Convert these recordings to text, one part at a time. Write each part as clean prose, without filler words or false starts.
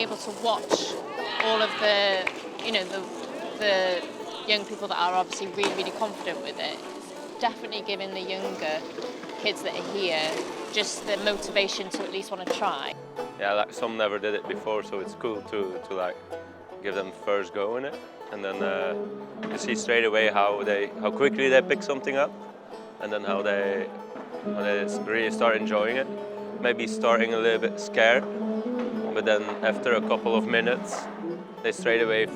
able to watch all of the, you know, the, the young people that are obviously really, really confident with it, it's definitely giving the younger kids that are here just the motivation to at least want to try. Yeah, like some never did it before, so it's cool to like give them first go in it, and then you see straight away how quickly they pick something up, and then how they really start enjoying it. Maybe starting a little bit scared, but then after a couple of minutes, they straight away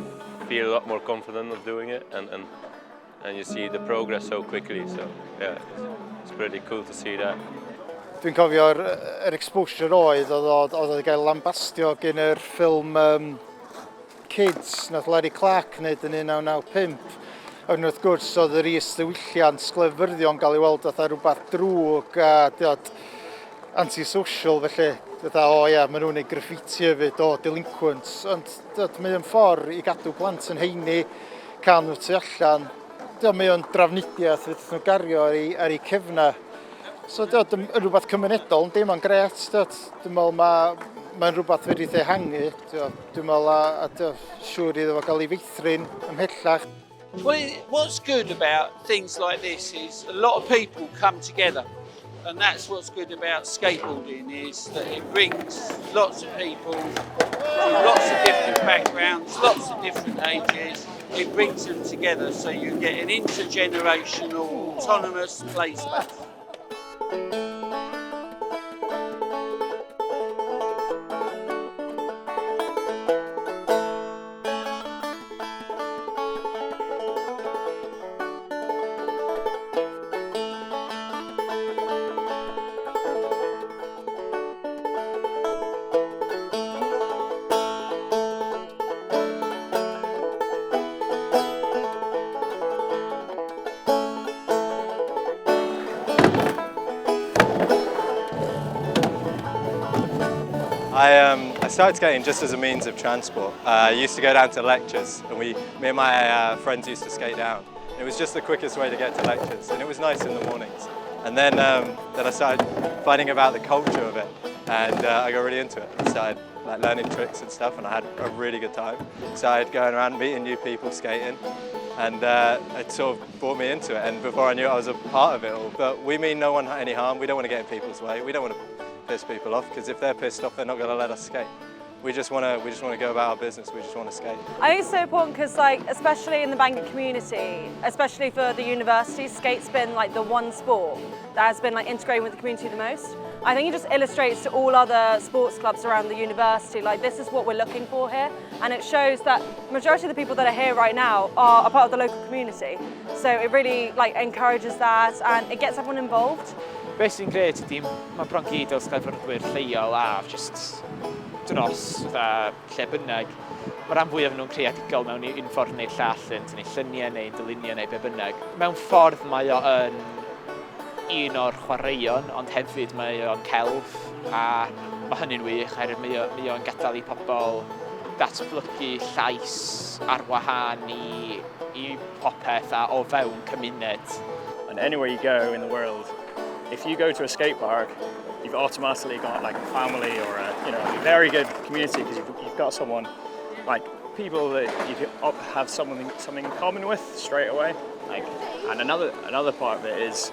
feel a lot more confident of doing it, and you see the progress so quickly. So yeah, it's pretty cool to see that. Dwi'n cofio'r yr exposure oedd gael lambastio gen yr ffilm Kids, nath Larry Clark wneud yn 1995. A wrth gwrs oedd yr is-ddiwylliant sglefyrddion gael ei weld fatha rhywbeth drwg a diod, antisocial felly. Fatha, o ia, maen nhw'n neud graffiti hefyd, o, delinquents. Ond diod, mae o'n ffordd i gadw plant yn heini, cael nhw tu allan. Diod, mae o'n drafnidiaeth fedrith nhw gario ar eu cefna. So diod, yn rhywbeth cymunedol, yndi, mae'n grêt, diod. Dwi'n meddwl mae'n rhywbeth fedrith ehangu, diod. Dwi'n meddwl a diod, siŵr iddo fo gael ei feithrin ymhellach. Well, what's good about things like this is a lot of people come together, and that's what's good about skateboarding, is that it brings lots of people from lots of different backgrounds, lots of different ages. It brings them together so you get an intergenerational, autonomous play space. I started skating just as a means of transport. I used to go down to lectures, and me and my friends used to skate down. It was just the quickest way to get to lectures, and it was nice in the mornings. And then I started finding about the culture of it, and I got really into it. I started like learning tricks and stuff, and I had a really good time. Started going around meeting new people skating, and it sort of brought me into it. And before I knew it, I was a part of it all. But we mean no one any harm. We don't want to get in people's way. We don't want to piss people off, because if they're pissed off, they're not going to let us skate. We just want to go about our business. We just want to skate. I think it's so important because, like, especially in the Bangor community, especially for the university, skate's been like the one sport that has been like integrating with the community the most. I think it just illustrates to all other sports clubs around the university, like, this is what we're looking for here, and it shows that the majority of the people that are here right now are a part of the local community. So it really like encourages that and it gets everyone involved. Beth sy'n grêt ydy, mae bron gyd o sglefrwyr lleol a just dros fatha lle bynnag. Mae rhan fwyaf nhw'n creadigol mewn un ffordd neu'r llall, yn tynnu lluniau neu dylunio neu be bynnag. Mewn ffordd mae o yn un o'r chwaraeon, ond hefyd mae o'n celf, a mae hynny'n wych, oherwydd mae o'n gadael i pobl datblygu llais ar wahân i popeth a o fewn cymuned. And anywhere you go in the world, if you go to a skate park, you've automatically got like a family or a a very good community, because you've got someone, like people that you can have something in common with straight away. Like, and another part of it is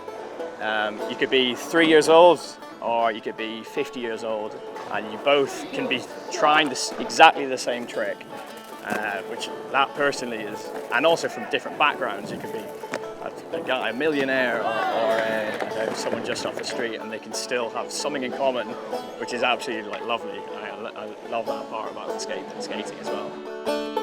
you could be 3 years old or you could be 50 years old, and you both can be trying this, exactly the same trick, which that personally is, and also from different backgrounds. You could be a guy, a millionaire, or someone just off the street, and they can still have something in common, which is absolutely like lovely. I love that part about skating as well.